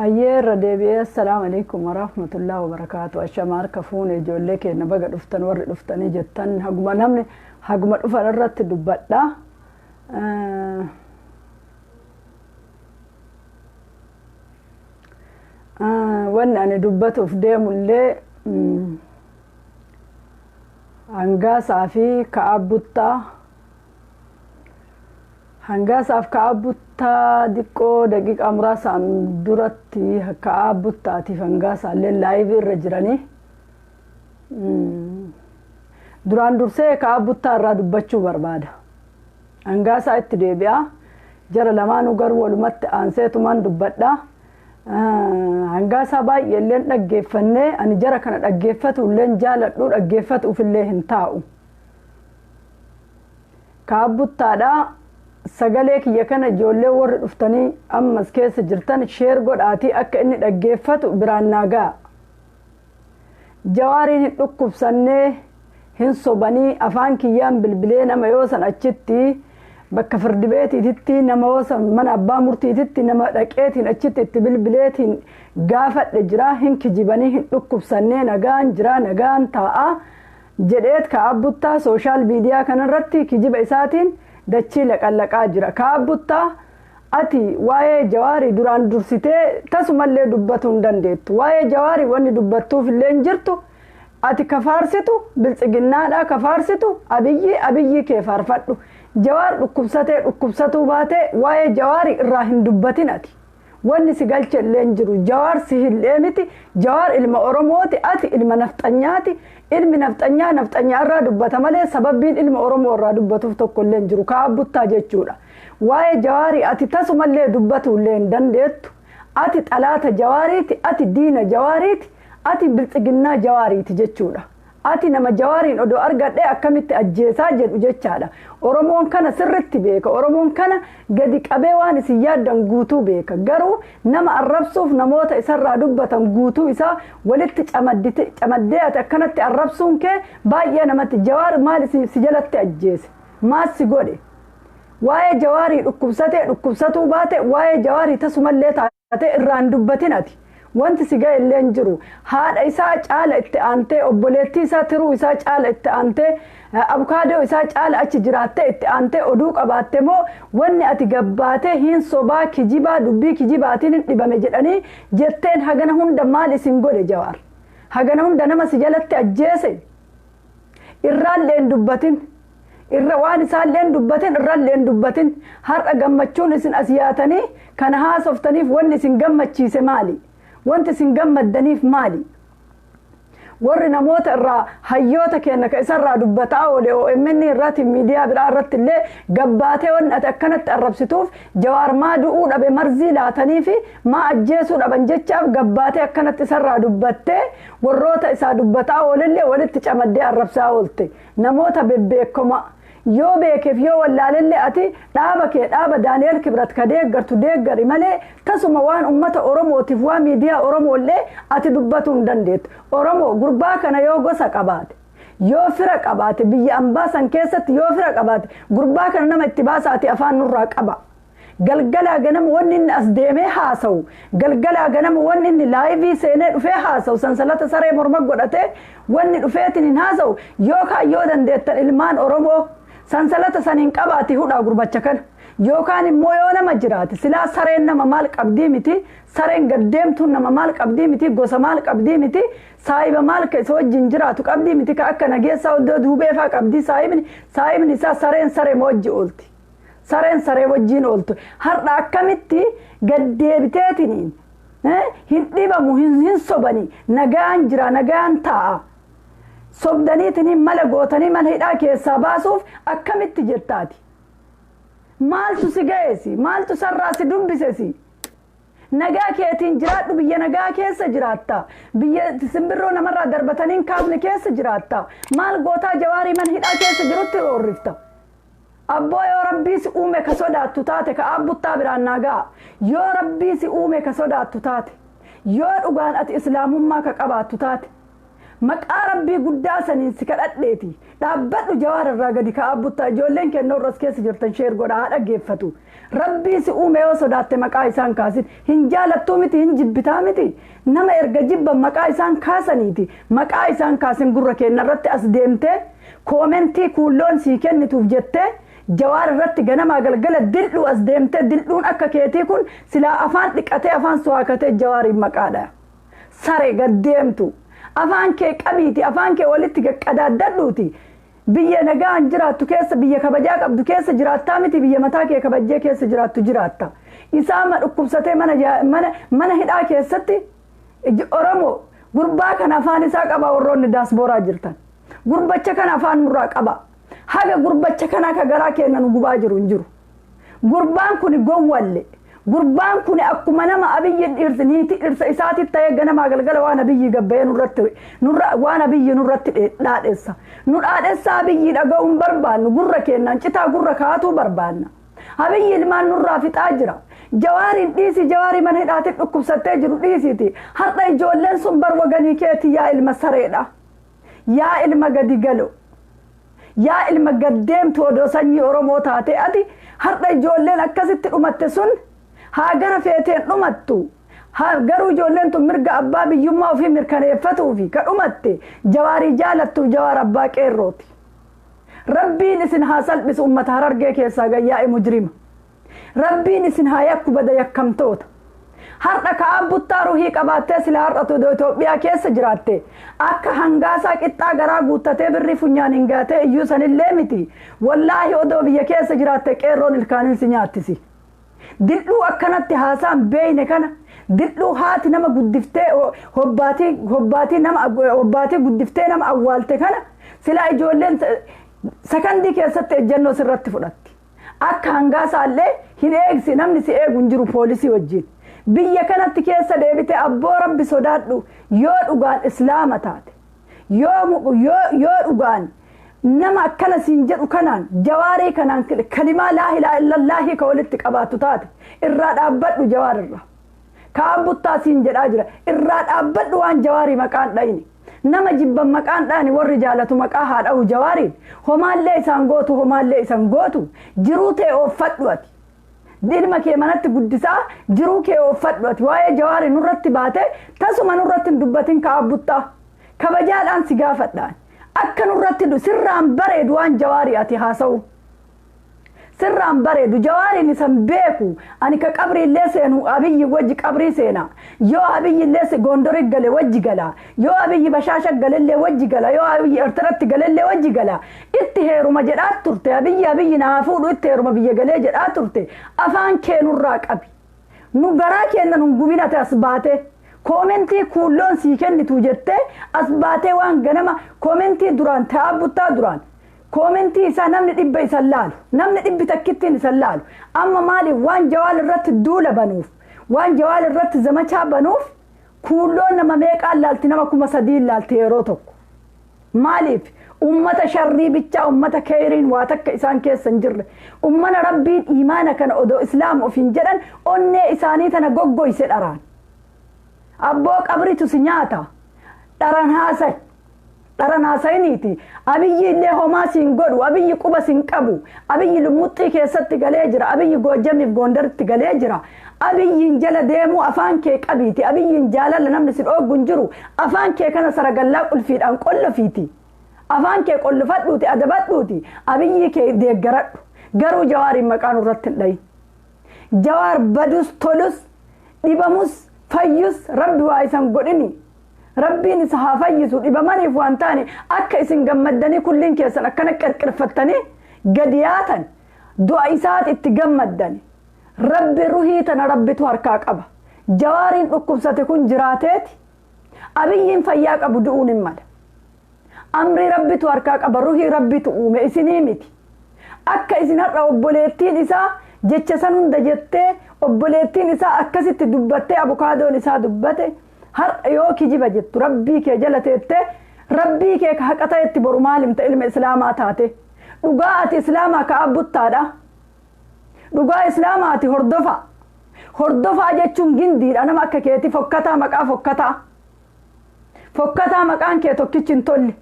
Hayyee, irra deebi'ee assalaamu alaikum warahmatullahi wabarakaatu. Ashama, harka fuune ijoollee keenya, baga dhuftan warri dhuftanii jettan. Haguma namni haguma dhufan irratti dubbadha. Wanni ani dubbatuuf deemullee hangaasaa fi ka'aa buttaa, hangaasaaf ka'aa buttaa. Diqqoo daqiiqaa muraasaan duratti ka'aa buttaatiif hangaasaallee live irra jiranii. Duraan dursee ka'aa buttaa irraa dubbachuu barbaada. Hangaasaa itti deebi'a. Jara lamaanuu garuu walumatti aanseetumaan dubbadha. Hangaasaa baay'ee illee dhaggeeffannee, ani jara kana dhaggeeffatu illee jaaladhu, dhaggeeffatuuf illee hin taa'u. Ka'aa buttaadhaa, sagalee kiyya kana ijoollee warri dhuftanii ammas keessa jirtan share godhaatii akka inni dhaggeeffatu biraan naa ga'a. Jawaariin hin dhukkubsannee, hin sobanii, afaan kiyyaan bilbilee nama yoo san achitti bakka firdi beetiititti, nama yoo san mana abbaa murtiititti nama dhaqeetiin achitti itti bilbileetiin gaafadhe jira. Hin kijibanii, hin dhukkubsannee, nagaan jira, nagaan taa'a jedheet ka'aa buttaa social media kanarratti kijiba isaatiin dachii laqallaqaa jira. Ka'aa buttaa, ati waa'ee Jawaarii duraan dursitee tasumallee dubbatuu hin dandeettu. Waa'ee Jawaarii wanni dubbattuuf illee hin jirtu. Ati kafaarsitu biltsiginnaadha, kafaarsitu Abiyyi, Abiyyi kee faarfadhu. Jawaar dhukkubsatee dhukkubsatuu baatee waa'ee Jawaarii irraa hin dubbatin ati. Wanni si galche illee hin jiru. Jawaar si hillee miti. Jawaar ilma Oromooti. Ati ilma nafxanyaati. Ilmi nafxanyaa nafxanyaa irraa dubbata malee sababbiin ilma Oromoo irraa dubbatuuf tokko illee hin jiru. Ka'aa buttaa jechuudha. Waa'ee Jawaarii ati tasumallee dubbatu illee hin dandeettu. Ati xalaata Jawaariiti. Ati diina Jawaariiti. Ati biltsiginnaa Jawaariiti jechuudha. Ati nama Jawaariin odoo argadhee akkamitti ajjeesaa jedhu jechaadha. Oromoon kana sirritti beeka. Oromoon kana gadi qabee waan isin yaaddan guutuu beeka. Garuu nama arrabsuuf namoota isarraa dubbatan guutuu isaa walitti camaddee ati akkanatti arrabsuun kee baay'ee namatti. Jawaar maal si jalatti ajjeese? Maal si godhe? Waa'ee Jawaarii dhukkubsatee dhukkubsatuu baate, waa'ee Jawaarii tasumallee taate irraan dubbatin ati. Wanti si ga'e illee hin jiru. Haadha isaa caala itti aantee, obboleettii isaa, tiruu isaa caala itti aantee, abukaadoo isaa caala achi jiraattee itti aantee oduu qabaatte moo wanni ati gabbaatee hin sobaa, kijibaa, dubbii kijibaatiin hin dhibame jedhanii jetteen hagana hunda maal isin godhe Jawaar? Hagana hunda nama si jalatti ajjeese? Irraallee hin dubbatin. Irra waan isaallee hin dubbatin, irraallee hin dubbatin. Har'a gammachuun isin as yaatanii kana haasoftaniif wanni isin gammachiise maali? Wanti isin gammaddaniif maali? Warri namoota irraa hayyoota keenya ka isarraa dubbataa oole OMN irratti, miidiyaa biraa irratti illee gabbaatee wanni ati akkanatti arrabsituuf Jawaar maa du'uu dhabe, marzii laatanii fi maa ajjeesuu dhaban jechaaf gabbaatee akkanatti isarraa dubbattee warroota isaa dubbataa oolellee walitti camaddee arrabsaa oolte. Namoota bebbeekoma yoo beekeef yoo wallaalellee ati dhaaba kee, dhaaba Daani'el Kibrat ka deeggartu deeggari malee tasuma waan ummata Oromootiif, waan miidiyaa Oromoollee ati dubbatuu hin dandeettu. Oromoo, gurbaa kana yoo gosa qabaate, yoo fira qabaate, biyya ambaa san keessatti yoo fira qabaate, gurbaa kana nama itti baasaati afaan nurraa qaba. Galgalaa ganama wanni inni as deemee haasa'u, galgalaa ganama wanni inni live seenee dhufee haasa'u, sansalata saree morma godhatee wanni dhufeetiin hin haasa'u, yookaan yoo dandeettan ilmaan Oromoo sansalata saniin qabaati hudhaa gurbacha kana. Yookaan immoo yoo nama jiraate, silaa sareen nama maal qabdii miti, sareen gaddeemtuun nama maal qabdii miti, gosa maal qabdii miti, saayiba maal ka isa wajjin jiraatu qabdii miti, ka akka Nageessaa iddoo duubee faa qabdii saayibni. Saayibni isaa sareen saree wajji oolti. Sareen saree wajjiin ooltu. Har'a akkamitti gaddeebiteetiniin hin dhibamu, hin sobanii, nagaan jira, nagaan taa'a. Sobdaniitiniin mala gootanii mana hidhaa keessaa baasuuf akkamitti jettaati? Maaltu si ga'eesi? Maaltu sarraa si dubbisesi? Nagaa keetiin jiraadhu, biyya nagaa keessa jiraatta. Biyya simbirroo namarraa darbatanii hin kaafne keessa jiraatta. Maal gootaa Jawaarii mana hidhaa keessa jirutti roorrifta? Abboo, yoo Rabbii si uume ka sodaattu taate, ka aabbuttaa biraan naa ga'a. Yoo Rabbii si uume ka sodaattu taate, yoo dhugaan ati islaamummaa ka qabaattu taate, Maqaa rabbii guddaa saniin si kadhadheeti dhaabbadhu. Jawaar irraa gadi ka'aa buttaa ijoolleen kennoo irras keessa jirtan share godhaa haa dhaggeeffatu. Rabbii si uume yoo sodaatte maqaa isaan kaasin. Hin jaalattuu miti, hin jibbitaa miti. Nama erga jibban maqaa isaan kaasaniiti. Maqaa isaan kaasin gurra keenya irratti as deemtee koomentii kuulloon sii kennituuf jettee Jawaar irratti ganamaa galgala dildhuu as deemtee dildhuun akka keetii kun silaa afaan dhiqatee afaan suwaakatee Jawaariin maqaadha. Sare gaddeemtu. Afaan kee qabiiti, afaan kee walitti qaqqadaaddadhuuti. Biyya nagaan jiraattu keessa, biyya kabajaa qabdu keessa jiraattaa miti, biyya mataa kee kabajjee keessa jiraattu jiraatta. Isaama dhukkubsatee mana hidhaa keessatti Oromoo gurbaa kana afaan isaa qaba. Warroonni daaspooraa jirtan. Gurbacha kana afaan nurraa qaba. Haga gurbacha kana ka garaa keenya nu gubaa jiru hin jiru. Gurbaan kun gowwalle. Gurbaan kun akkuma nama Abiyyi dhirsa niitii dhirsa isaatti ta'ee ganamaa galgala waan Abiyyi gabbayee nurratti nurra waan Abiyyi nurratti dhaadhessa. Nu dhaadhessa, Abiyyi dhaga'uu hin barbaannu, gurra keenyaan citaa gurra kaatuu barbaanna. Abiyyi ilmaan nurraa fixaa jira. Jawaariin dhiisi, Jawaarii mana hidhaatti dhukkubsattee jiru dhiisiiti. Har'a ijoolleen sun bar waganii keeti, yaa ilma sareedha. Yaa ilma gadi galo. Yaa ilma gaddeemtu, odoo sanyii Oromoo taate ati har'a ijoolleen akkasitti dhumatte sun haa gara feeteen dhumattu. Haa garuu ijoolleen tun mirga abbaa biyyummaa ofii mirkaneeffatuufi ka dhumatte Jawaarii jaalattuuf Jawaar abbaa qeerrooti. Rabbiin isin haa salphisu, ummata Harargee keessaa gayyaa'e mujrima. Rabbiin isin haa yakku, bada yakkamtoota. Har'a ka'aa buttaa ruhii qabaattee sila har'a Itoophiyaa keessa jiraatte akka hangaasaa qixxaa garaa guuttatee birrii funyaan hin gaatee iyyuu sanillee miti. Wallaahi odoo biyya keessa jiraatte qeerroon ilkaanin si nyaattisi. Dildhuu akkanatti haasaan beeyne kana, dildhuu haati nama guddiftee hobbaatii nama hobbaatii guddiftee nama awwaalte kana, silaa ijoolleen sakandii keessatti ejjennoo sirratti fudhatti. Akka hangaasaallee hin eegsi, namni si eegu hin jiru poolisii wajjin. Biyya kanatti keessa deebite abboo rabbi sodaadhu. Yoo dhugaan islaama taate, yoo dhugaan nama akkana siin jedhu kanaan, Jawaarii kanaan kalimaa laa ilaaha illallaahi ka walitti qabaattu taate, irraa dhaabbadhu Jawaar irraa. Kaan buttaa siin jedhaa jira, irraa dhaabbadhu waan Jawaarii maqaan dhayini. Nama jibban maqaan dhayini, warri jaalatu maqaa haa dha'u. Jawaariin homaallee isaan gootu, homaallee isan gootu. Jiruu ta'e ooffadhu ati. Ilma kee manatti guddisaa jiruu kee ooffadhu ati. Waa'ee Jawaarii nurratti baate tasuma nurratti hin dubbatin. Ka'a buttaa, kabajaadhaan si gaafadhaan, akka nurratti sirraan bareedu waan Jawaarii ati haasa'u. Sirraan bareedu. Jawaariin isan beeku ani ka qabriillee seenu Abiyyi wajji qabrii seena. Yoo Abiyyi illee Gondori gale wajji gala, yoo Abiyyi Bashaasha galellee wajji gala, yoo Abiyyi Ertiratti galellee wajji gala. Itti heeruma jedhaa turte Abiyyi, Abiyyi naa fuudhu, itti heeruma biyya galee jedhaa turte. Afaan kee nurraa qabi, nu garaa keenya nun gubinate. As baate koomentii kuulloon sii kennitu jettee as baatee waan ganama koomentii duraan ta'aa buttaa duraan koomentii isaa namni 100 isan laalu, namni dhibbi takkittiin isan laalu. Amma maaliif waan Jawaar irratti duula banuuf, waan Jawaar irratti zamachaa banuuf kuulloon nama meeqaan laalti? Nama 3000 laalti yeroo tokko. Maaliif ummata sharrii bichaa, ummata keeriin waa takka isaan keessa hin jirre, ummana rabbiin imaana kana odoo islaam ofiin jedhan onnee isaanii tana goggoyse dharaan. Abboo, qabritu si nyaata. Dharan haasay, dharan haasayiniiti. Abiyyi illee homaa siin godhu, Abiyyi quba siin qabu. Abiyyi lummuxxii keessatti galee jira, Abiyyi Goojjamiif Gondaritti galee jira. Abiyyiin jala deemuu afaan kee qabiiti. Abiyyiin jaalala namni si dhooggu hin jiru. Afaan kee kana saragallaa qulfiidhaan qollofiiti, afaan kee qollofadhuuti, adabadhuuti, Abiyyi kee deeggaradhu. Garuu Jawaariin maqaan irratti hin dhayin. Jawaar badus tolus, dhibamus fayyus, rabbi waa isan godhini, rabbiin isa haa fayyisu. Dhibamaniif waan taane akka isin gammaddanii kulliin keessan akkana qirqirfattanii gadi yaatan du'a isaat itti gammaddan. Rabbi ruhii tana rabbitu harkaa qaba. Jawaariin dhukkubsate kun jiraateeti Abiyyiin fayyaa qabu du'uun hin mala. Amrii rabbitu harkaa qaba, ruhii rabbitu uume, isinii miti. Akka isin har'a obboleettiin isaa jecha san hunda jettee, obboleettiin isaa akkasitti dubbattee, abukaadoon isaa dubbate, har'a yoo kijiba jettu rabbii kee jala teettee rabbii kee ka haqa ta'etti boru maal himta? Ilma islaamaa taate, dhugaa ati islaamaa ka abbuttaadha, dhugaa islaamaa ati hordofa. Hordofaa jechuun gindiidha. Nama akka keeti fokkataa, maqaa fokkataa. Fokkataa maqaan kee tokkichi hin tolle.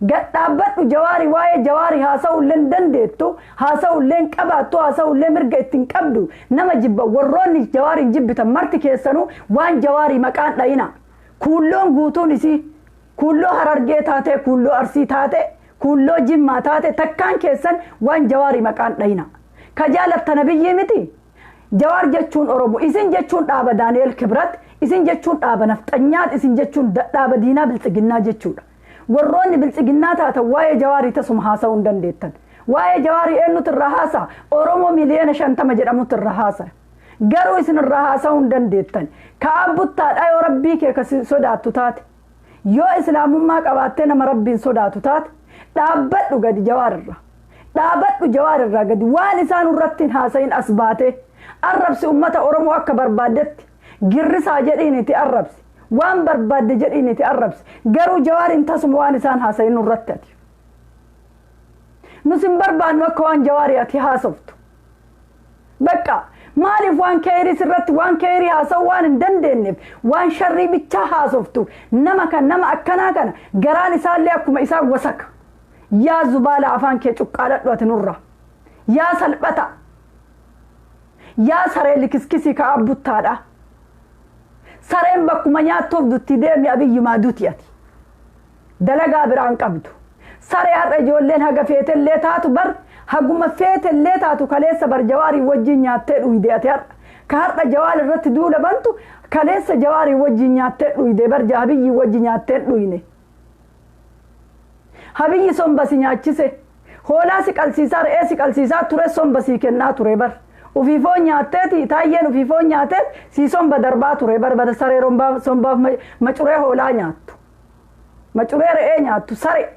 Gad dhaabbadhu Jawaarii, waa'ee Jawaarii haasa'ullee hin dandeettu, haasa'ullee hin qabaattu, haasa'ullee mirga ittiin qabdu. Nama jibba warroonni Jawaariin jibbitan marti keessanuu waan Jawaarii maqaan dhayina. Kuulloon guutuun isii kuulloo Harargee taate, kuulloo Arsii taate, kuulloo Jimmaa taate, takkaan keessan waan Jawaarii maqaan dhayina. Ka jaalattana biyyii miti. Jawaar jechuun Oromoo, isin jechuun dhaaba Daani'el Kibrat, isin jechuun dhaaba Nafxanyaat, isin jechuun dhaaba diinaa Biltsiginnaa jechuudha. Warroonni Biltsiginnaa taatan waa'ee Jawaarii tasuma haasa'uu hin dandeettan. Waa'ee Jawaarii eenyutu irraa haasa'a? Oromoo 50 miliyoona jedhamutu irraa haasa'a. Garuu isin irraa haasa'uu hin dandeettan. Ka abbuttaadha yoo rabbii kee ka sodaattu taate. Yoo islaamummaa qabaattee nama rabbiin sodaatu taate, dhaabbadhu gadi Jawaarirra. Dhaabadhu Jawaarirraa gadi, waan isaan irratti hin haasa'in as baatee. Arrabsi uummata Oromoo akka barbaaddetti. Girrisaa jedhiiniti arrabsi. Waan barbaadde jedhiiniti arrabsi. Garuu Jawaariin tasuma waan isaan haasa'in nurratti ati. Nus hin barbaannu akka waan Jawaarii ati haasoftu. Bakka maaliif waan keerii sirratti waan keerii haasa'uu waan hin dandeenyeef waan sharrii bichaa haasoftu. Nama kan nama akkanaa kana garaan isaallee akkuma isaan wasaka. Yaa zubaala, afaan kee cuqqaaladhu ati nurra. Yaa salphata. Yaa saree likiskisii ka abbuttaadha. Sareen bakkuma nyaattuuf dutti deemi, abiyyumaa duti ati. Dalagaa biraan qabdu. Saree, har'a ijoolleen haga feetellee taatu bar, haguma feetellee taatu, kaleessa bar Jawaarii wajjin nyaattee dhuyde ati har'a. Ka har'a Jawaar irratti duula bantu kaleessa Jawaarii wajjin nyaattee dhuyde bar, Abiyyi wajjin nyaattee dhuyne. Habiyyi somba si nyaachise. Hoolaa si qalsiisaa, re'ee si qalsiisaa ture, somba sii kennaa ture bar. Ufiifoo nyaatteeti, taayyeen ufiifoo nyaateet sii somba darbaa ture bar, bada saree sombaaf macuree hoolaa nyaattu. Macuree re'ee nyaattu saree.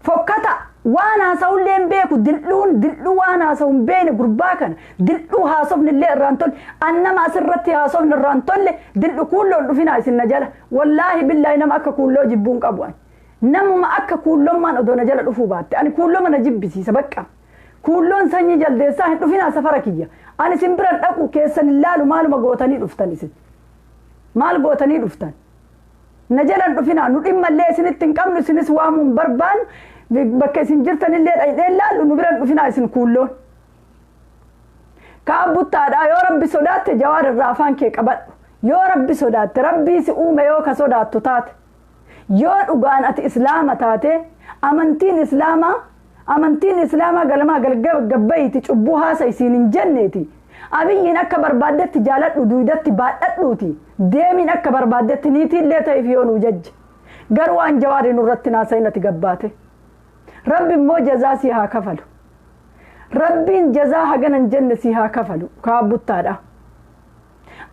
Fokkata waan haasa'ullee hin beeku, dil'uun dil'uu waan haasa'u hin beekne gurbaa kana dil'uu haasofni illee irraan tolle. An nama asirratti haasofni irraan tolle dil'u kuulloon dhufinaa isin na jala. Wallaahi billaahi, nama akka kuulloo jibbuun qabu ani. Namuma akka kuullommaan odoo na jala dhufuu baatte, ani kuulloma na jibbisiisa bakka. Kuulloon sanyii jaldeessaa hin dhufinaa safara kiyya. Ani isin bira dhaqu keessan hin laalu. Maaluma gootanii dhuftan isin? Maal gootanii dhuftan? Na jalan dhufinaa, nu dhimmallee isinitti hin qabnu, isinis waamuun barbaannu, bakka isin jirtanillee dhaqnee laallu, nu bira dhufinaa isin kuulloon. Ka abbuttaadhaa, yoo rabbi sodaatte Jawaar irraa afaan kee qabadhu. Yoo rabbi sodaatte, rabbii si uume yoo ka sodaattu taate. Yoo dhugaan ati islaama taate, amantiin islaamaa galamaa galgala gabbayiiti cubbuu haasa isiin hin jenneeti. Abiyyiin akka barbaaddetti jaaladhu, duudatti baadhadhuuti. Deemiin akka barbaaddetti niitiillee ta'eef yoo nuu jajje. Garuu waan Jawaarii nurratti naasayin ati gabbaate. Rabbi immoo jazaa si haa kafalu. Rabbiin jazaa hagana hin jenne si haa kafalu kaabbuttaadha.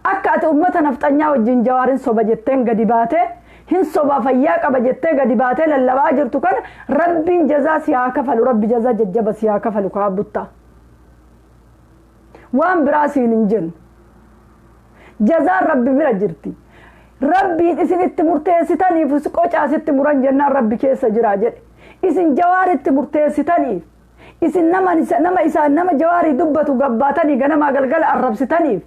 Akka ati uummata nafxanyaa wajjin Jawaarin soba jetteen gadi baatee, hin soba fayyaa qaba jettee gadi baatee lallabaa jirtu kana, rabbiin jazaa si haa kafalu, rabbi jazaa jajjaba si haa kafalu kaabbuttaa. Waan biraa siin hin jennu. Jazaan rabbi bira jirti. Rabbiin isin itti murteessitaniif qocaasitti muran jennaan rabbi keessa jira jedhe. Isin Jawaaritti murteessitaniif, isin nama isaa nama Jawaarii dubbatu gabbaatanii ganamaa galgala arrabsitaniif,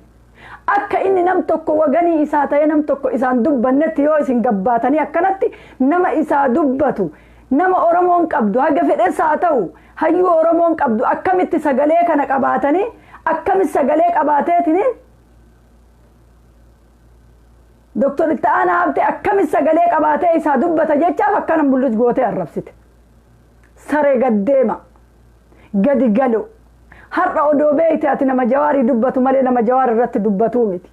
akka inni nam tokko waganii isaa ta'ee nam tokko isaan dubbannetti yoo isin gabbaatanii akkanatti nama isaa dubbatu, nama Oromoon qabdu haga fedhes haa ta'u, hayyuu Oromoon qabdu, akkamitti sagalee kana qabaatanii, akkamitti sagalee qabaateetiniin Doktor Itti Aanaa Habtee akkamitti sagalee qabaatee isaa dubbata jechaaf akkana mul'is gootee arrabsite. Saree gaddeema gadi galu. Har'a odoo beeyte ati nama Jawaarii dubbatu malee nama Jawaar irratti dubbatuu miti.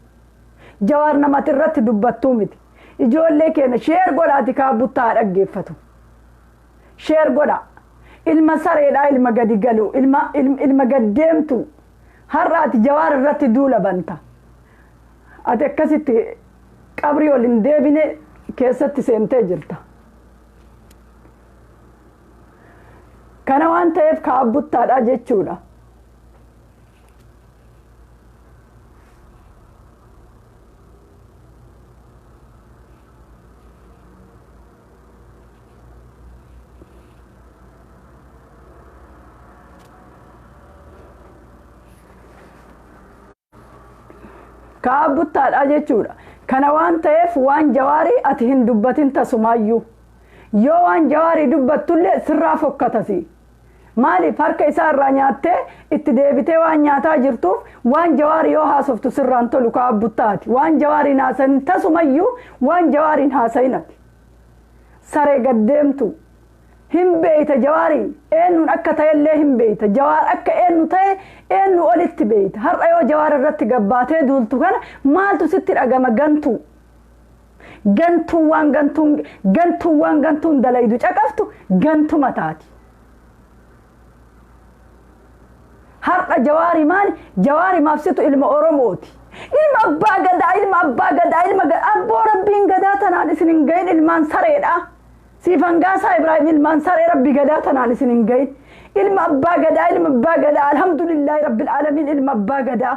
Jawaar namati irratti dubbattuu miti. Ijoollee keenya share godhaati kaabbuttaa dhaggeeffatu. Share godha. Ilma sareedhaa, ilma gadi galu, ilma gaddeemtu. Har'a ati Jawaar irratti duula banta. Ati akkasitti qabrii ol hin deebine keessatti seentee jirta. Kana waan ta'eef kaabbuttaadha jechuudha. Kaabbuttaadha jechuudha. Kana waan ta'eef waan Jawaarii ati hin dubbatin tasumaayyuu. Yoo waan Jawaarii dubbattullee sirraa fokkatasi. Maaliif harka isaa irraa nyaattee itti deebitee waan nyaataa jirtuuf waan Jawaarii yoo haasoftu sirraan tolu ka'a buttaati. Waan Jawaariin haasayin tasumayyuu waan Jawaariin haasayin ati. Saree gaddeemtu. Hin beeyta Jawaarii eenyuun akka ta'ellee hin beeyta. Jawaar akka eenyu ta'e eenyu olitti beeyta. Har'a yoo Jawaar irratti gabbaatee duultu kana maaltu sitti dhagama gantuu? Gantuu waan gantuun gantuu waan gantuun dalaydu caqaftu gantuma taati. Har'a Jawaarii maali? Jawaarii maafsitu ilma Oromooti. Ilma abbaa gadaa, ilma abbaa gadaa, ilma abboo rabbiin gadaa tanaan isin hin gahin ilmaan sareedha. Siifan Gaasaa Ibraahim ilmaan saree rabbi gadaa tanaan isin hin gahin. Ilma abbaa gadaa, ilma abbaa gadaa, alhamdulillahi rabbil aalamiin ilma abbaa gadaa.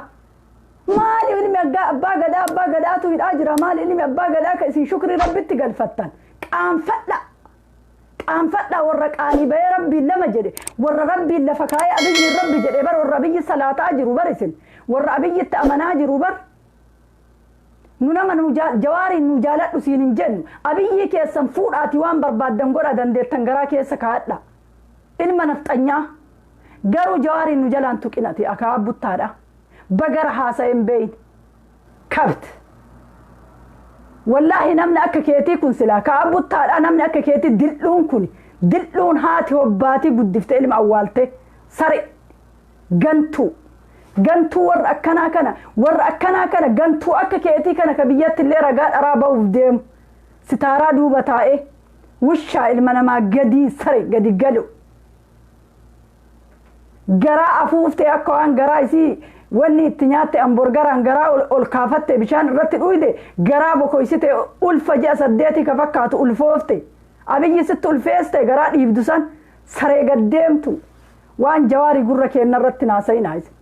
Maali ilmi abbaa gadaa, abbaa gadaatu hidhaa jira. Maali ilmi abbaa gadaa ka isin shukrii rabbitti galfattan. Qaanfadha. Qaanfadha warra qaanii bahee rabbiin lama jedhe. Warra rabbiin lafa kaayee abiyyiin rabbi jedhe bar warra abiyyi salaataa jiru bar isin. Warra abiyyitti amanaa jiru bar. Nu nama nu Jawaariin nu jaaladhu siin hin jennu. Abiyyi keessan fuudhaati waan barbaaddan godha dandeettan garaa keessa kaa'adha. Ilma nafxanyaa. Garuu Jawaariin nu jalaan tuqinati akaa buttaadha. Bagara haasa'een beeyin. Kabt. Wallaahi namni akka keetii kun silaa ka'a buttaadha namni akka keetii dil'uun kun dil'uun haati hobbaatii guddifte ilma awwaalte sare gantuu. Gantuu warra akkanaa kana warra akkanaa kana gantuu akka keetii kana ka biyyatti illee ragaa dharaa ba'uuf deemu sitaaraa duuba taa'ee wushaa ilma namaa gadii sare gadi galu. Garaa afuuftee akka waan garaa isii wanni itti nyaatte amborgaraan garaa ol kaafatte bishaan irratti dhuyde garaa bokoysite ulfa ji'a 8 ka fakkaatu ulfoofte abiyyi sitti ulfeeste garaa dhiibdu san saree gaddeemtu waan Jawaarii gurra keenna irratti naasa'inaa isin.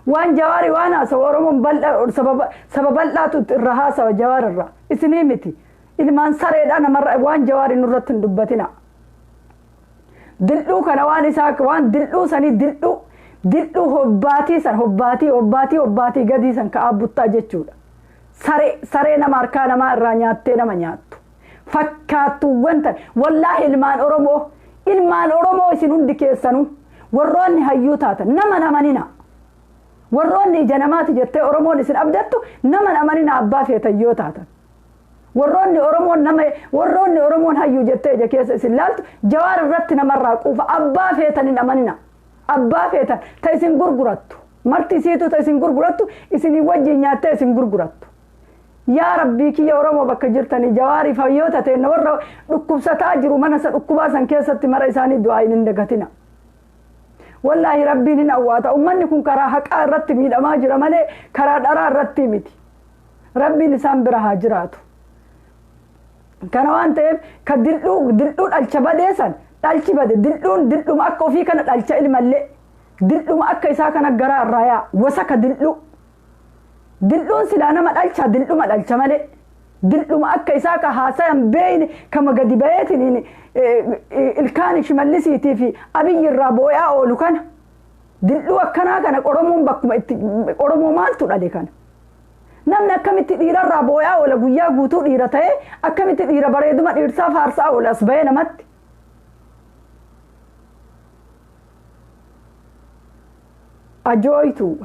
Waan Jawaarii waan haasawa Oromoon bal'aa saba bal'aatu irra haasawa Jawaar irra isinii miti ilmaan sareedha namarra waan Jawaarii nurratti hin dubbatina. Dildhuu kana waan isaa waan dildhuu sanii dildhuu dildhuu hobbaatii san hobbaatii hobbaatii hobbaatii gadii san ka'aa buttaa jechuudha. Saree saree nama harkaa namaa irraa nyaattee nama nyaattu. Fakkaattuuwwan tan wallaahi ilmaan Oromoo isin hundi keessanuu warroonni hayyuu taatan nama namanina. Warroonni ija namaati jettee Oromoon isin abdattu nama namanina abbaa feetan yoo taatan. Warroonni Oromoon nama warroonni Oromoon hayyuu jettee ija keessa isin laaltu Jawaar irratti namarraa quufa abbaa feetan hin amanina. Abbaa feetan ta isin gurgurattu. Marti isiitu ta isin gurgurattu isinii wajjin nyaattee isin gurgurattu. Yaa Rabbii kiyya Oromoo bakka jirtanii Jawaarii fayyoota ta'e warra dhukkubsataa jiru mana isa dhukkubaa san keessatti mara isaanii du'aa hin dagatina. Wallaahi rabbiin hin awwaata. Uummanni kun karaa haqaa irratti miidhamaa jira malee karaa dharaa irratti miti. Rabbiin isaan bira haa jiraatu. Kana waan ta'eef ka dildhuu dildhuu dhalcha badee san dhalchi bade dildhuun dildhuma akka ofii kana dhalcha ilmallee dildhuma akka isaa kana garaa irraa yaa wasaka dildhuu. Dildhuun silaa nama dhalcha dildhuma dhalcha malee dildhuma akka isaa ka haasayan beeyne kama gadi bayeetiin ilkaan Shimallisiitii fi Abiyyi irraa boo'aa oolu kana dildhuu akkanaa kana Oromoon bakkuma itti Oromoo maaltu dhale kana. Namni akkamitti dhiirarraa boo'aa oola guyyaa guutuu dhiira ta'ee akkamitti dhiira bareeduma dhiirsaa faarsaa oola as bahee namatti. Ajooytu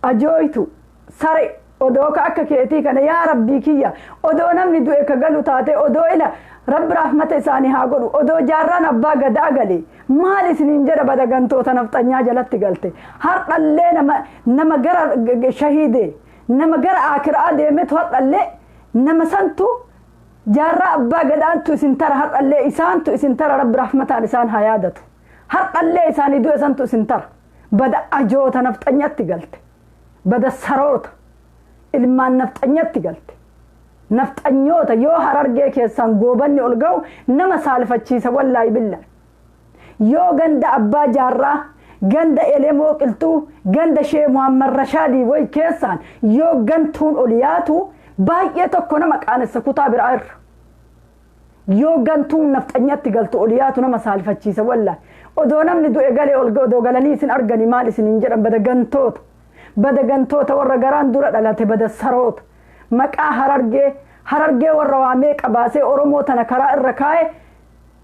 ajooytu sare odoo ka akka keetii kana yaa rabbii kiyya odoo namni du'e ka galu taate odoo ila rabbi rahmata isaanii haa godhu odoo jaarraan abbaa gadaa gale maal isiniin jedha badagantoota nafxanyaa jalatti galte har'allee nama gara shahiide nama gara akiraa deemetu har'allee nama santu jaarraa abbaa gadaantu isin tara har'allee isaantu isin tara rabbi rahmataan isaan haa yaadatu har'allee isaanii du'e santu isin tara bada ajoota nafxanyatti galte bada saroota ilmaan nafxanyatti galte nafxanyoota yoo Harargee keessaan goobanni ol ga'u nama saalfachiisa wallaahi billaa yoo ganda abbaa jaarraa ganda Elemoo Qilxuu ganda Shee Muhammad Rashaadii way keessaan yoo gantuun ol yaatu baay'ee tokko nama qaanessa kutaa biraa irra yoo gantuun nafxanyatti galtu ol yaatu nama saalfachiisa wallaahi odoo namni du'e galee ol odoo galanii isin arganii maal isin hin jedhan bada gantoota. Bada gantoota warra garaan dura dhalate, bada saroota. Maqaa Harargee, Harargee warra waa meeqa baasee Oromoo tana karaa irra kaa'e,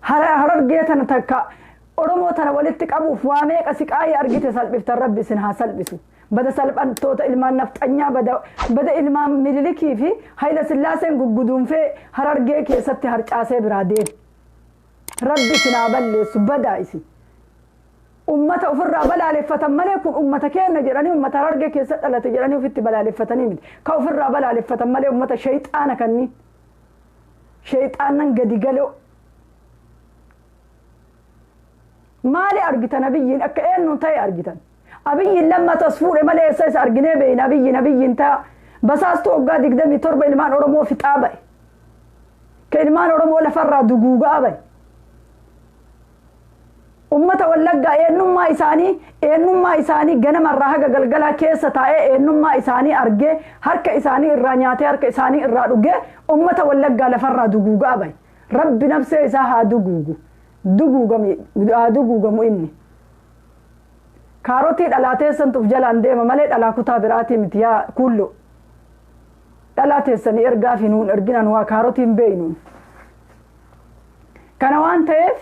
Harargee tana takka Oromoo tana walitti qabuuf waa meeqa siqaayee argite salphiftan, Rabbi isin haa salphisu. Bada salphantoota ilmaan nafxanyaa, bada ilmaan Minilikii fi Hayila Sillaaseen gugguduunfee Harargee keessatti harcaasee biraa deeme. Rabbi isin haa balleessu, badaa isin. Ummata ofirraa balaaleffatan malee kun ummata keenya jedhanii, ummata Harargee keessa dhalate jedhanii ofitti balaaleffatanii miti. Ka ofirraa balaaleffatan malee ummata shayxaana kanniin. Shayxaanan gadi galoo. Maali argitan Abiyyiin akka eenyuun ta'e argitan? Abiyyiin lammata as fuudhe malee eessa isa arginee beeyna? Abiyyiin ta'a. Basaastuu waggaa 27 ilmaan Oromoo fixaa ba'e. Ka ilmaan Oromoo lafarraa duguugaa ba'e. Ummata Wallaggaa eenyummaa isaanii ganamarraa haga galgalaa keessa taa'ee, eenyummaa isaanii argee, harka isaanii irraa nyaatee, harka isaanii irraa dhugee, ummata Wallaggaa lafarraa duguugaa ba'e. Rabbi nafsee isaa haa duguugu. Duguugame haa duguugamu inni. Kaarotii dhalaa teessantuuf jalaan deema malee dhalaa kutaa biraatii miti, yaa kuullo. Dhalaa teessanii ergaa fi nuun erginan waa kaarotiin beeynuun. Kana waan ta'eef,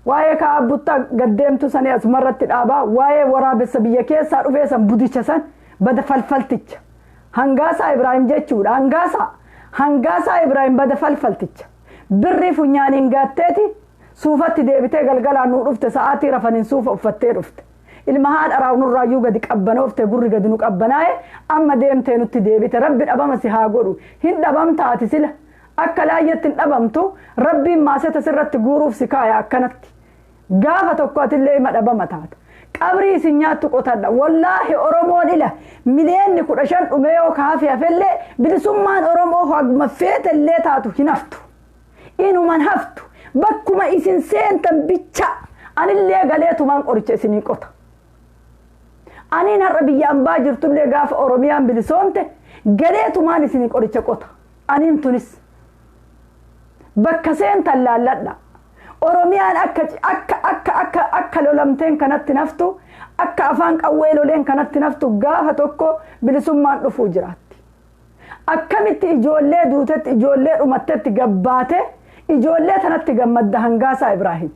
waa'ee kaa'aa buttaa gaddeemtu sanii asumarratti dhaabaa. Waa'ee waraabessa biyya keessaa dhufee san, budicha san, bada falfalticha. Hangaasaa Ibraahim jechuudha. Hangaasaa Ibraahim, bada falfalticha. Birrii funyaaniin gaatteeti suufatti deebitee galgalaan nuu dhufte, sa'aatii rafaniin suufa uffattee dhufte. Ilma haadha raawunurraayyuu gadi qabbanoofte, gurri gadi nu qabbanaa'e, amma deemtee nutti deebite. Rabbi dhabama si haa godhu. Hin dhabamtaati, sila akka laayyatti hin dhabamtu. Rabbiin maaseta sirratti guuruuf si kaaya akkanatti. Gaafa tokko atillee ima dhabama taata. Qabrii isin nyaattu qotadha. Wallaahi, Oromoon ila miliyeenni 15 dhumee yoo kaafe hafellee, bilisummaan Oromoo haguma feetellee taatu hin haftu. Inuman haftu. Bakkuma isin seentan bicha anillee galeetumaan qoricha isinii qota. Aniin har'a biyya ambaa jirtullee gaafa Oromiyaan bilisoomte galeetumaan isinii qoricha qota. Aniin tunis. Bakka seentan laalladha. Oromiyaan akka lolamteen kanatti naftu, akka afaan qawwee loleen kanatti naftu, gaafa tokko bilisummaan dhufuu jiraatti. Akkamitti ijoollee duutetti, ijoollee dhumattetti gabbaate, ijoollee tanatti gammadda, Hangaasaa Ibraahim?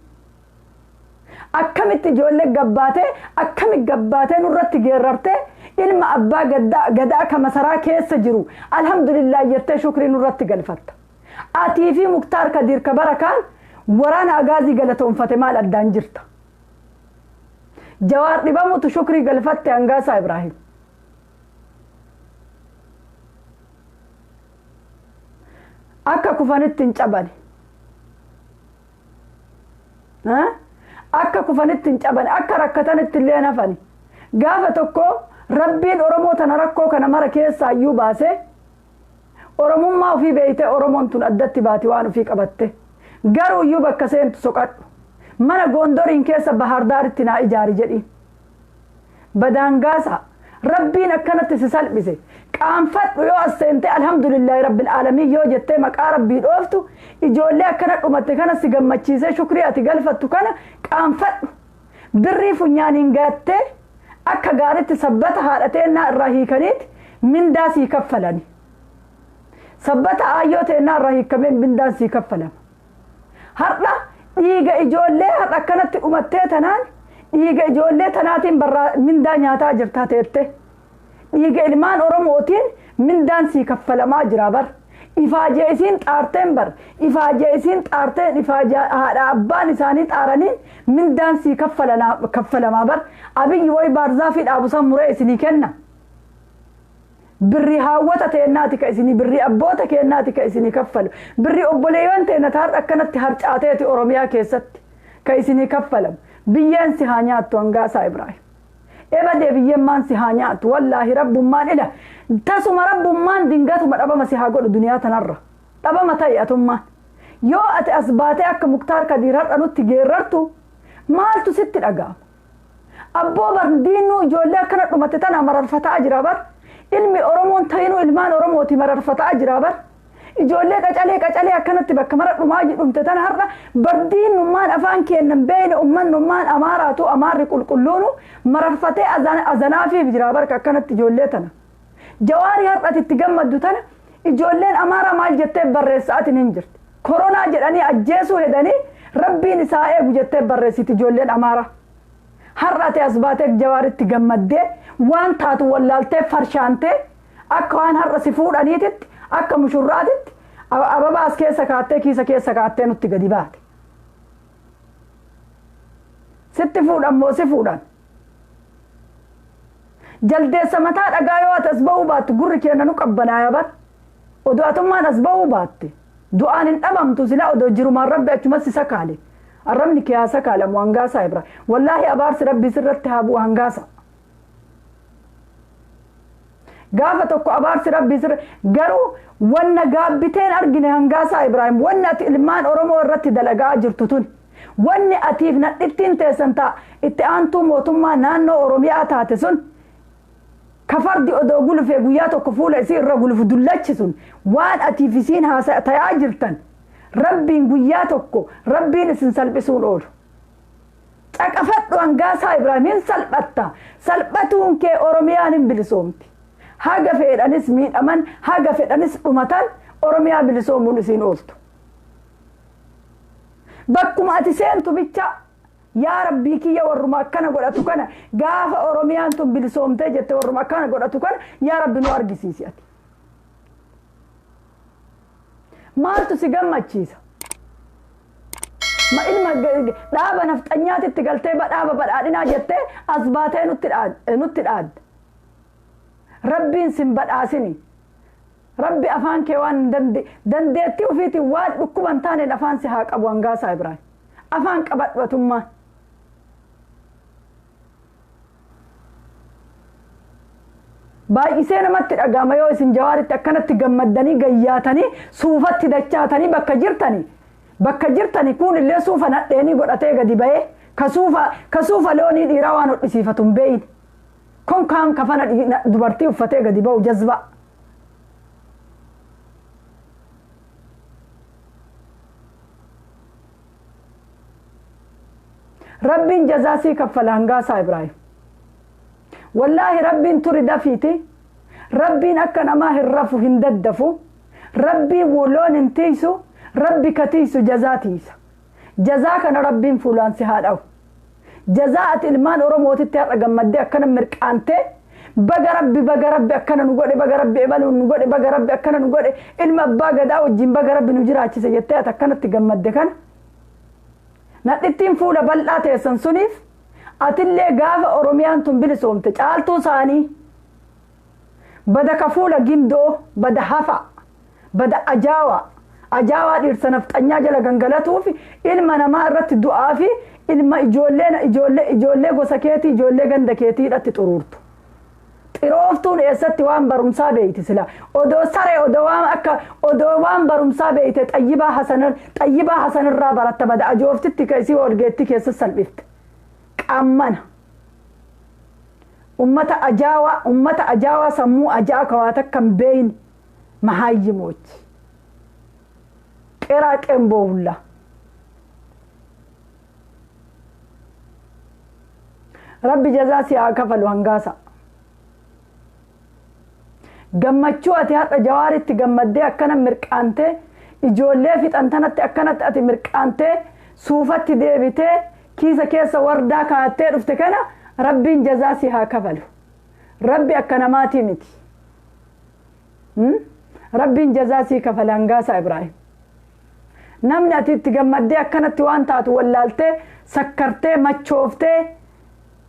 Akkamitti ijoollee gabbaate, akkami gabbaatee nurratti geerrartee, ilma abbaa gadaa ka masaraa keessa jiru alhamdulillah jettee shukrii nurratti galfatta? Atii fi Muktaar Kadiir ka barakaan waraana agaazii galatoonfate maal addaan jirta? Jawaar dhibamutu shukrii galfatte, Hangaasaa Ibraahim. Akka kufanitti hin cabane. Akka kufanitti hin cabane, akka rakkatanitti illee nafani. Gaafa tokko Rabbiin Oromoo tana rakkoo kana mara keessaa iyyuu baasee, Oromummaa ofii beeytee, Oromoon tun addatti baati waan ofii qabatte. Garuu iyyuu bakka seentu soqadhu. Mana Gondoriin keessa Bahardaaritti naa ijaari jedhiin. Badaangaasa Rabbiin akkanatti si salphise. Qaanfadhu. Yoo as seentee alhamdulillaahi rabbil aalamiin yoo jettee maqaa Rabbii dhooftu, ijoollee akkana dhumatte kana si gammachiisee shukrii ati galfattu kana qaanfadhu. Birrii funyaaniin gaattee akka gaaritti sabbata haadha teennaa irraa hiikaniiti mindaa sii kaffalani. Sabbata aayyoo teennaa irraa hiikamee mindaan sii kaffalama. Har'a dhiiga ijoollee har'a akkanatti dhumattee tanaan, dhiiga ijoollee tanaatiin barraa mindaa nyaataa jirta teette. Dhiiga ilmaan Oromootiin mindaan sii kaffalamaa jira bar. Ifaajee isiin xaarteen bar. Ifaajee isiin xaarteen, ifaajee haadha abbaan isaanii xaaraniin mindaan sii kaffalamaa bar. Abiyyi wayi baarzaafii dhaabu san muree isinii kenna. Birrii haawwata teennaati ka isinii, birrii abboota keennaati ka isinii kaffalu. Birrii obboleeyyan teenna har'a akkanatti harcaateeti Oromiyaa keessatti ka isinii kaffalamu. Biyyeen si haa nyaattu, Hangaasaa Ibraahim. Ebadee, biyyemmaan si haa nyaattu. Wallaahi, rabbummaan ila tasuma, rabbummaan dingatuma dhabama si haa godhu duniyaa tanarra. Dhabama ta'i atummaan. Yoo ati as baatee akka Muktaar Kadiir har'a nutti geerrartu, maaltu sitti dhaga'ama? Abboo, bar diinuu ijoollee akkana dhumatte tana mararfataa jira bar. Ilmi Oromoon ta'inuu ilmaan Oromooti mararfataa jira bar. Ijoollee qacalee qacalee akkanatti bakka mara dhumaa dhumte tana har'a bardiinummaan afaan keennan beeyne ummannummaan amaaraatu amaarri qulqulluunu mararfatee azanaafiif jira barka akkanatti ijoollee tana. Jawaarii har'ati itti gammaddu tana ijoolleen amaaraa maal jettee barreessaatiin hin jirti. Koronaa jedhanii ajjeesuu hedanii rabbiin isaa eegu jettee barreessiti ijoolleen amaaraa. Har'a ati as baatee jawaaritti gammaddee waan taatu wallaaltee farshaantee akka waan har'a si fuudhaniititti akka mushurraatitti ababaa as keessa kaattee kiisa keessa kaattee nutti gadi baate. Sitti fuudhan moo si fuudhan? Jaldeessa mataa dhagaa yoo ati as ba'uu baattu gurri keenya nu qabbanaaya bar. Odoo atummaan as ba'uu baatte du'aan hin dhabamtu silaa odoo jirumaan rabbi achumas si sakaale. Arrabni kee haa sakaalamu hangaasaa ibra. Wallaahi abaarsi rabbii sirratti haa bu'u hangaasa. Gaafa tokko abaarsi rabbii sirra garuu wanna gaabbiteen argine hangaasaa Ibraahim wanni ati ilmaan Oromoo irratti dalagaa jirtu tun wanni atiif nadhittiin teessan ta'a itti aantuu mootummaa naannoo Oromiyaa taate sun ka fardi odoo gulufee guyyaa tokko fuula isii irra gulufu dullachi sun waan atiif isiin haasa tayaa jirtan rabbiin guyyaa tokko rabbiin isin salphisuun oolu. Caqafadhu hangaasaa Ibraahim hin salphatta salphatuun kee Oromiyaan hin bilisoomti. Haga fedhanis miidhaman haga fedhanis dhumatan Oromiyaa bilisoomuun isiin ooltu. Bakkuma ati seentu bicha yaa rabbii kiyya warruma akkana godhatu kana gaafa Oromiyaan tun bilisoomtee jette warruma akkana godhatu kana yaa rabbi nu argisiisi ati. Maaltu si gammachiisa? Ma ilma dhaaba nafxanyaatitti galtee dhaaba badhaadhinaa jettee as baatee nutti dhaadda. Rabbiin sin badhaasini. Rabbi afaan kee waan dandeettii ofiitiin waan dhukkuban taaneen afaan si haa qabu hangaasaa Ibraahim. Afaan qabadhu atummaan. Baay'isee namatti dhaga'ama yoo isin jawaaritti akkanatti gammaddanii gayyaatanii suufatti dachaatanii bakka jirtanii kun illee suufa nadheenii godhatee gadi ba'ee ka suufa loonii dhiiraa waan hodhisiifatu hin beeyne. Konkaan kafana dubartii uffatee gadi ba'u jazba. Rabbiin jazaa sii kaffala hangaasaa Ibraahim. Wallaahi rabbiin turi dafiiti. Rabbiin akka namaa hin rafu hin daddafu. Rabbiin loon hin tiisu. Rabbi ka tiisu jazaa tiisa. Jazaa kana rabbiin fuulaan si haa dha'u. Jazaa ati ilmaan Oromootitti har'a gammaddee akkana mirqaantee baga rabbi akkana nu godhe baga rabbi ebaluun nu godhe baga rabbi akkana nu godhe ilma abbaa gadaa wajjin baga rabbi nu jiraachise jettee ati akkanatti gammadde kana. Nadhittiin fuula bal'aa teessan suniif atillee gaafa Oromiyaan tun bilisoomte caaltuu isaanii bada ka fuula gindoo bada hafa bada ajaawaa ajaawaa dhiirsa nafxanyaa jala gangalatuuf ilma namaa irratti du'aa fi ilma ijoollee gosa keetii ijoollee ganda keetiidhatti xuruurtu. Xirooftuun eessatti waan barumsaa beeyti sila odoo saree odoo waan akka odoo waan barumsaa beeyte xayyibaa hasanirraa baratta bada ajooftitti ka isii olgeetti keessa salphifte. Qammana. Ummata ajaawaa sammuu ajaa kawaata kan beeyne mahaayyimoochi. Qeraa qemboo hulla. Rabbi jazaa si haa kafalu hangaasa. Gammachuu ati har'a jawaaritti gammaddee akkana mirqaantee ijoollee fixan tanatti akkanatti ati mirqaantee suufatti deebitee kiisa keessa wardaa kaattee dhufte kana rabbiin jazaa si haa kafalu. Rabbi akka namaatii miti. Rabbiin jazaa si kafala hangaasaa Ibraahim. Namni ati itti gammaddee akkanatti waan taatu wallaaltee sakkartee machooftee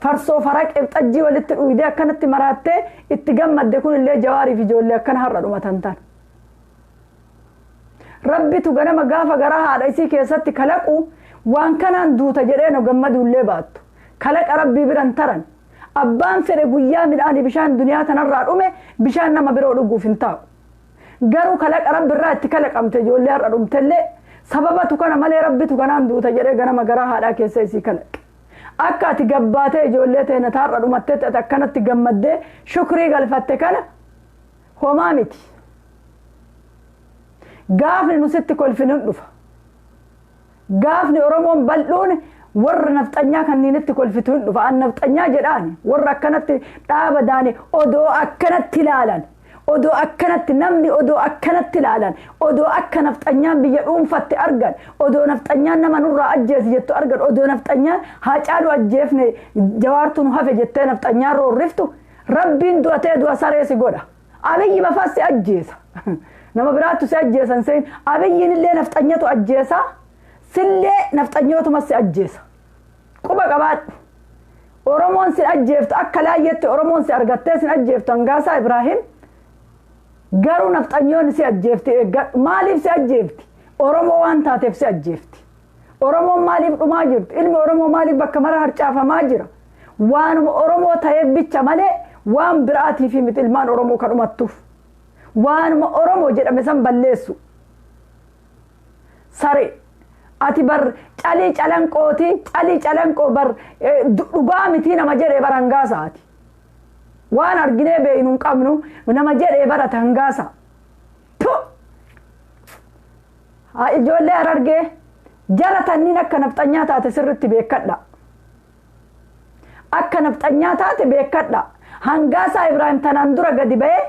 farsoo faraqeef xajjii walitti dhuydee akkanatti maraattee itti gammadde kun illee jawaariif ijoollee akkana har'a dhumatan tan. Rabbitu ganama gaafa garaa haadha isii keessatti kalaqu waan kanaan duuta jedhee nu gammaduullee baattu. Kalaqa rabbii biran taran. Abbaan fedhe guyyaa midhaanii bishaan duniyaa tanarraa dhume bishaan nama biroo dhuguuf hin taa'u. Garuu kalaqa rabbirraa itti kalaqamte ijoollee har'a dhumtellee sababatu kana malee rabbitu kanaan duuta jedhee ganama garaa haadhaa keessa isii kalaqe. Akka ati gabbaatee ijoollee teena taarra dhumattee ati akkanatti gammaddee shukrii galfatte kana homaa miti. Gaafni nu sitti kolfinu hin dhufa. Gaafni Oromoon bal'oon warra nafxanyaa kanniinitti kolfitu hin dhufa. An nafxanyaa jedhaani warra akkanatti dhaaba daane odoo akkanatti ilaalan. Odoo akkanatti namni odoo akkanatti ilaalan, odoo akka nafxanyaan biyya dhuunfatte argan, odoo nafxanyaan nama nurraa ajjeesi jettu argan, odoo nafxanyaan Haacaaluu ajjeefne, Jawaartu nu hafe jettee nafxanyaan roorriftu, Rabbiin du'atee du'a saree si godha. Abiyyi mafaas si ajjeesa. Nama biraattu si ajjeesan seen Abiyyiin illee nafxanyatu ajjeesa, sillee nafxanyootumas si ajjeesa. Quba qabaadhu. Oromoon si ajjeeftu akka laayyetti, Oromoon si argattee sin ajjeeftu, Hangaasaa Ibraahim. Garuu nafxanyoonni si ajjeefti, eeggadhu. Maaliif si ajjeefti? Oromoo waan taateef si ajjeefti. Oromoon maaliif dhumaa jirti? Ilmi Oromoo maaliif bakka mara harcaafamaa jira? Waanuma Oromoo ta'eef bicha malee waan biraatiif miti ilmaan Oromoo kan dhumattuuf. Waanuma Oromoo jedhame san balleessu. Saree. Ati bar Calii Calanqooti, Calii Calanqoo bar dhugaa mitii nama jedhee bar Hangaasaati. Waan arginee beeynu hin qabnu nama jedhee barata Hangaasa. Tu! Haa ijoollee Harargee, jara tanniin akka nafxanyaa taate sirritti beekadha. Akka nafxanyaa taate beekadha. Hangaasaa Ibraahim tanaan dura gadi ba'ee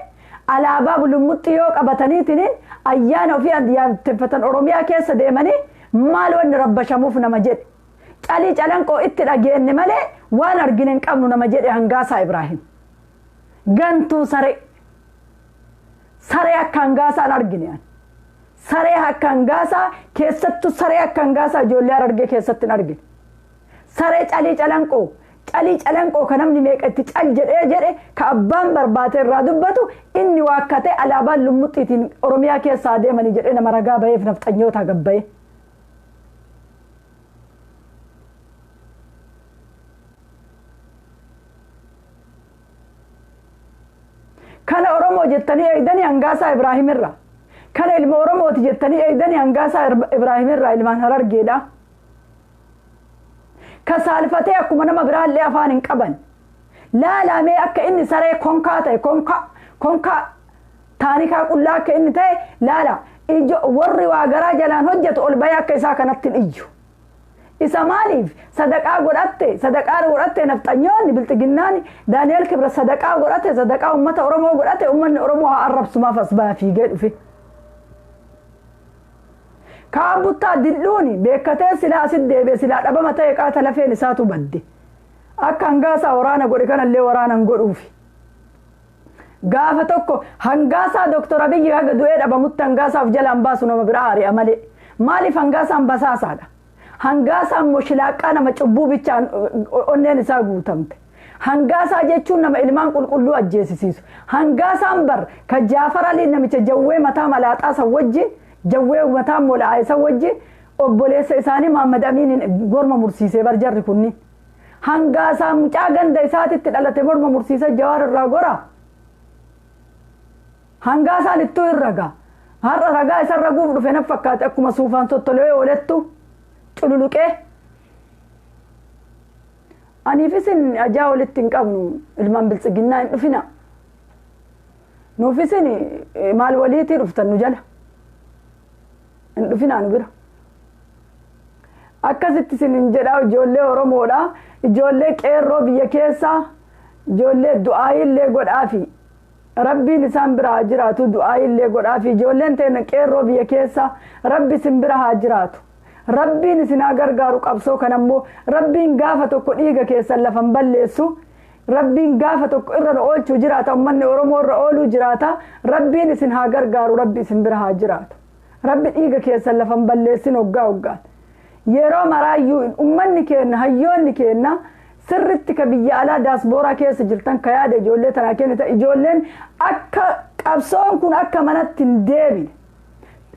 alaabaa bulummuxxii yoo qabataniitiin ayyaana ofii ayyaaneffatan Oromiyaa keessa deemanii maal wanni rabbashamuuf nama jedhe. Calii Calanqoo itti dhageenne malee waan argine hin qabnu nama jedhe Hangaasaa Ibraahim. Gantuu saree. Saree akka Hangaasaan argine ani. Saree akka Hangaasaa, keessattuu saree akka Hangaasaa ijoollee Harargee keessatti hin argine. Saree Calii Calanqoo. Calii Calanqoo ka namni meeqa itti cal jedhee jedhe, ka abbaan barbaate irraa dubbatu, inni waakkatee alaabaan lummuxxiitiin Oromiyaa keessaa deemanii jedhee nama ragaa baheef nafxanyoota gabbaye. Kana Oromoo jettanii eegdanii Hangaasaa Ibraahim irraa. Kana ilma Oromooti jettanii eegdanii Hangaasaa Ibraahim irraa, ilmaan Harargeedha. Ka saalfatee akkuma nama biraallee afaan hin qaban. Laalamee akka inni saree konkaa ta'e, konkaa konkaa taanikaa qullaa akka inni ta'e laala. Ijo warri waa garaa jalaan hojjetu ol bahee akka isaa kanatti hin iyyu. Isa maaliif sadaqaa godhatte, sadaqaa godhatte nafxanyoonni bilxiginnaan Daani'el Kibra sadaqaa godhate, sadaqaa uummata Oromoo godhate, uummanni Oromoo haa arrabsumaaf as baa fiigee dhufe. Kaan buttaa dil'uuni beekatee silaa asit deebi'e, silaa dhabama ta'e, qaata lafeen isaatu badde. Akka Hangaasaa waraana godhe kanallee waraana hin godhuufi. Gaafa tokko Hangaasaa Dooktor Abiyyi haga du'ee dhabamutti Hangaasaaf jalaan baasu, nama biraa ari'a malee. Maaliif? Hangaasaan basaasaadha. Hangaasaan moshilaaqqaa nama cubbuu bichaan onneen isaa guutamte. Hangaasaa jechuun nama ilmaan qulqulluu ajjeesisiisu. Hangaasaan bar ka Jaafar Alii namicha jawwee mataa malaaxaa san wajjin, jawwee mataa mola'aa isa wajjin, obboleessa isaanii Muhammad Amiiniin gorma mursiisee bar jarri kunniin. Hangaasaa mucaa ganda isaatitti dhalate morma mursiisee Jawaar irraa gora. Hangaasaan ittuu hin ragaa. Har'a ragaa isa raguuf dhufe na fakkaate, akkuma suufaan tottolee oolettu cululuqee. Aniif isin ajaa walitti hin qabnu, ilmaan biltsiginnaa hin dhufina. Nuuf isin maal waliitii dhuftan nu jala? Hin dhufinaa nu bira. Akkasitti isin hin jedhaa, ijoollee Oromoodha. Ijoollee qeerroo biyya keessaa, ijoollee du'aayillee godhaafi. Rabbiin isaan bira haa jiraatu, du'aayillee godhaafi. Ijoolleen teenya qeerroo biyya keessaa, Rabbi isin bira haa jiraatu. Rabbiin isin haa gargaaru. Qabsoo kanammoo Rabbiin gaafa tokko dhiiga keessan lafan balleessu. Rabbiin gaafa tokko irra nu oolchuu jiraata. Uummanni Oromoo irra ooluu jiraata. Rabbiin isin haa gargaaru. Rabbi isin bira haa jiraatu. Rabbi dhiiga keessan lafan balleessin hoggaa hoggaan. Yeroo maraayyuu uummanni keenya, hayyoonni keenya sirritti ka biyya alaa daaspooraa keessa jirtan, ka yaada ijoollee tanaa kennita, ijoolleen akka qabsoon kun akka manatti hin deebine,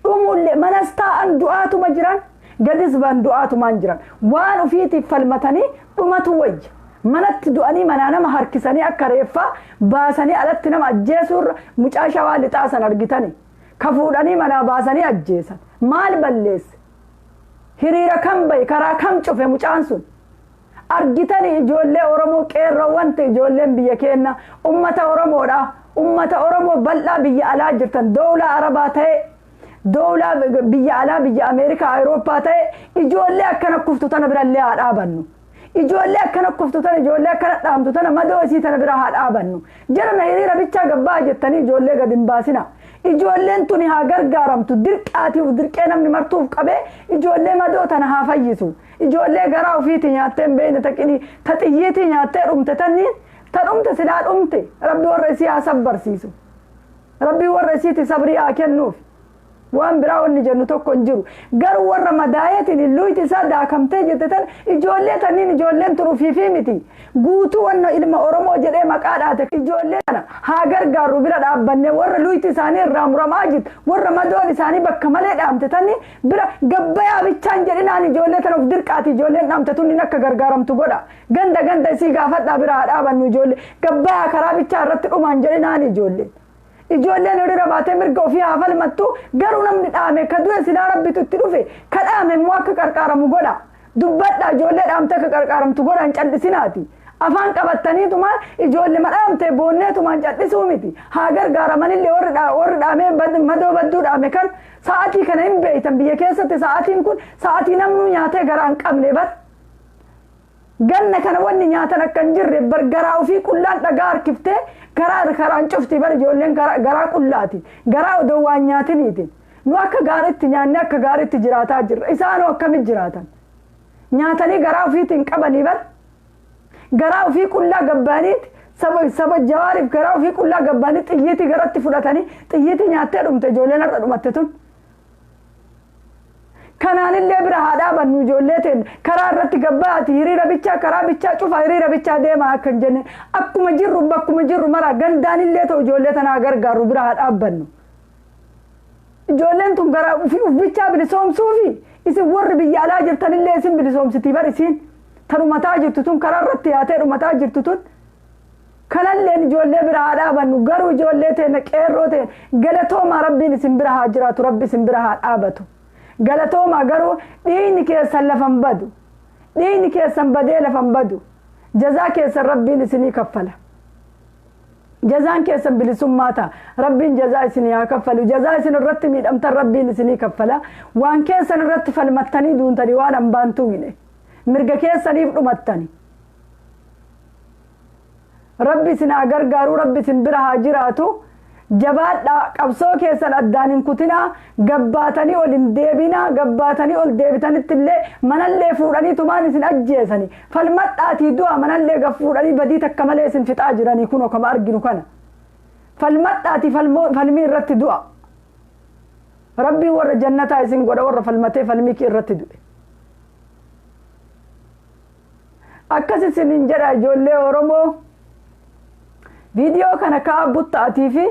dhumullee manas taa'an du'aatuma jiran, gadis ba'an du'aatumaan jiran, waan ofiitiif falmatanii dhumatu wayya. Manatti du'anii manaa nama harkisanii akka reeffaa baasanii alatti nama ajjeesuurra, mucaa Shawaa Lixaa san argitanii ka fuudhanii manaa baasanii ajjeesan, maal balleesse? Hiriira kam bahe? Karaa kam cufe mucaan sun? Argitanii, ijoollee Oromoo qeerroo, wanti ijoolleen biyya keenya, ummata Oromoodha, ummata Oromoo bal'aa biyya alaa jirtan, dowlaa Arabaa ta'e, Doolaa biyya alaa, biyya Ameerikaa, Awurooppaa ta'e, ijoollee akkana kuftu tana birallee haa dhaabannu. Ijoollee akkana kuftu tana, ijoollee akkana dhaamtu tana, madoo isii tana bira haa dhaabannu. Jara na hiriira bichaa gabbaa jettanii ijoollee gad hin baasina. Ijoolleen tuni haa gargaaramtu. Dirqaatiif dirqee namni martuuf qabee ijoollee madoo tana haa fayyisu. Ijoollee garaa ofiitii nyaattee hin beekne, taqinii ta xiyyiitii nyaattee dhumte tanniin, ta dhumte silaa dhumte. Rabbi warra isii haa sabbarsiisu. Rabbi warra isiiti sabrii haa kennuuf. Waan biraa wanni jennu tokko hin jiru. Garuu warra madaayeetiin luyti isaa daakamtee jette tan, ijoollee tanniin, ijoolleen tun ufiifii miti. Guutuu wanna ilma Oromoo jedhee maqaa dhaate, ijoollee tana haa gargaarru. Bira dhaabbannee warra luyti isaanii irraa muramaa jirtu, warra madoon isaanii bakka malee dhaamte tanni bira gabbayaa bichaan jedhinaan. Ijoollee tana of dirqaati ijoolleen dhaamte tunniin akka gargaaramtu godha. Ganda ganda isii gaafadhaa, bira haa dhaabannu ijoollee. Gabbayaa karaa bichaa irratti dhumaan jedhinaan ijoollee. Ijoolleen hiriira baatee mirga ofii haa falmattu. Garuu namni dhaame, ka du'e silaa Rabbitu itti dhufe, ka dhaame immoo akka qarqaaramu godha. Dubbadha, ijoollee dhaamte akka qarqaaramtu godha, hin cal'isinaati. Afaan qabattaniitumaan ijoollee madhaamte boonneetumaan cal'isuu miti. Haa gargaaramanillee warri dhaamee madoo badduu dhaame kan. Sa'aatii kana hin beeytan, biyya keessatti sa'aatiin kun sa'aatii namnu nyaatee garaa hin qabne bar. Ganna kana wanni nyaatan akka hin jirre bar. Garaa ofii qullaan dhagaa harkiftee karaa karaan cufti bar ijoolleen garaa qullaati. Garaa odoo waan nyaatiniitiin. Nu akka gaariitti nyaannee akka gaariitti jiraataa jirra. Isaanoo akkamitti jiraatan? Nyaatanii garaa ofiitiin qabanii bar. Garaa ofii qullaa gabbaaniiti saba Jawaariif garaa ofii qullaa gabbaanii xiyyiitii garatti fudhatanii xiyyiitii nyaattee dhumte ijoolleen har'a dhumatte tun. Kanaanillee bira haa dhaabannu ijoollee teen. Karaa irratti gabbaati hiriira bichaa, karaa bichaa cufa, hiriira bichaa deema akka hin jenne, akkuma jirru bakkuma jirru mara gandaanillee ta'u ijoollee tanaa gargaaru, bira haa dhaabbannu. Ijoolleen tun gara uf bichaa bilisoomsuufi isin warri biyya alaa jirtanillee isin bilisoomsitii bar. Isiin ta dhumataa jirtu tun, karaa irratti yaatee dhumataa jirtu tun, kanalleen ijoollee bira haa dhaabannu. Garuu ijoollee teenya, qeerroo teen, galatoomaa. Rabbiin isin bira haa jiraatu, Rabbi isin bira haa dhaabatu. Galatoomaa. Garuu dhiigni keessan lafan badu, dhiigni keessan badee lafan badu. Jazaa keessan Rabbiin isinii kaffala. Jazaan keessan bilisummaa ta'a. Rabbiin jazaa isinii haa kaffalu. Jazaa isin irratti miidhamtan Rabbiin isinii kaffala. Waan keessan irratti falmattanii duuntanii waan hambaan tuqne, mirga keessaniif dhumattani. Rabbi isin haa gargaaru, Rabbi isin bira haa jiraatu. Jabaadhaa, qabsoo keessan addaan hin kutinaa. Gabbaatanii ol hin deebinaa. Gabbaatanii ol deebitanitti illee manallee fuudhanii tumaan isin ajjeesanii. Falmadhaatii du'a. Manallee gad fuudhanii badii takka malee isin fixaa jiranii kunoo kama arginu kana. Falmadhaatii falmii irratti du'a. Rabbiin warra jannataa isin godha, warra falmatee falmii irratti du'e. Akkas isinin jedha ijoollee Oromoo. Viidiyoo kana ka'a butta'atii fi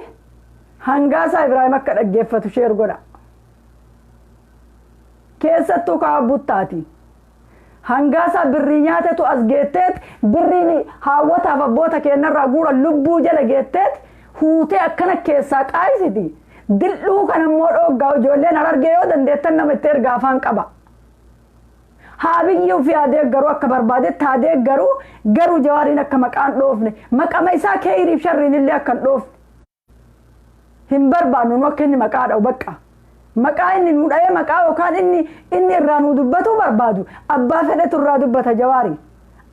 Hangaasaa Ibraahim akka dhaggeeffatu share godha. Keessattuu ka'a buttaati. Hangaasaa birrii nyaatetu as geetteet, birriin haawwataaf abboota keenyarraa guura lubbuu jala geetteet huutee akkana keessaa qaayisiti. Dildhuu kana immoo dhooggaa. Ijoolleen Harargee yoo dandeettan nama itti ergaa afaan qaba. Haa biyyi ofii haa deeggaru, akka barbaadetti haa deeggaru. Garuu Jawaariin akka maqaan dhoofne, maqama isaa keeyriif sharriin illee akka hin dhoofne hin barbaannu nu. Akka inni maqaa dha'u bakka maqaa inni nu dha'ee, maqaa yookaan inni irraa nu dubbatuu barbaadu, abbaa fedhetu irraa dubbata. Jawaarii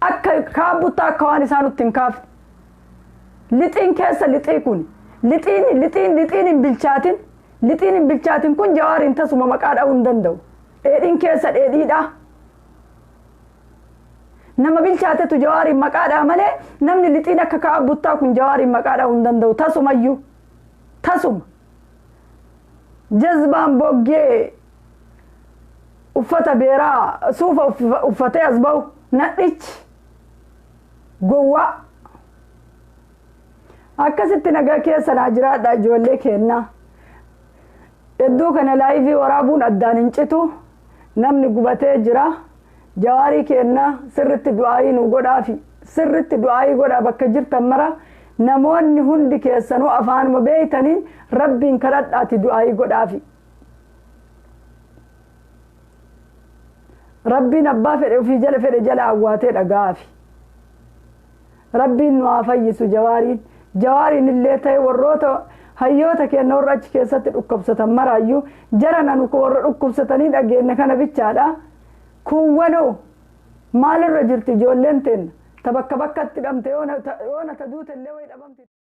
akka kaabbuttaa akka waan isaa nutti hin kaafne. Lixiin keessa lixii kun, lixiin hin bilchaatin, lixiin hin bilchaatin kun Jawaariin tasuma maqaa dha'uu hin danda'u. Dheedhiin keessa dheedhiidha. Nama bilchaatetu Jawaariin maqaa dha'a malee namni lixiin akka ka'a buttaa kun Jawaariin maqaa dha'uu hin danda'u tasumayyuu, tasuma. Jazbaan boggee uffata beeraa suufa uffatee as ba'u, nadhichi gowwaa. Akkasitti nagaa keessa naa jiraadha ijoollee kennaa. Hedduu kana live waraabuun addaan hin citu. Namni gubatee jira. Jawaarii kennaa sirritti du'aayii nu godhaafi, sirritti du'aayii godhaa. Bakka jirtan mara namoonni hundi keessanuu afaanuma beeytaniin Rabbiin kadhadhaati du'aayii godhaafi. Rabbiin abbaa fedhe ofii jala fedhe jala awwaatee dhaga'aafi. Rabbiin nu haa fayyisu Jawaariin. Jawaariin illee ta'e warroota Hayyoota keenya warra achi keessatti dhukkubsatan maraayyuu jara nanu warra dhukkubsatanii dhageenya kana bichaadha. Kuuwwanoo maalirra jirti ijoolleen teenna? Ta bakka bakkatti dhamte, yoona ta duute illee wayi dhabamte.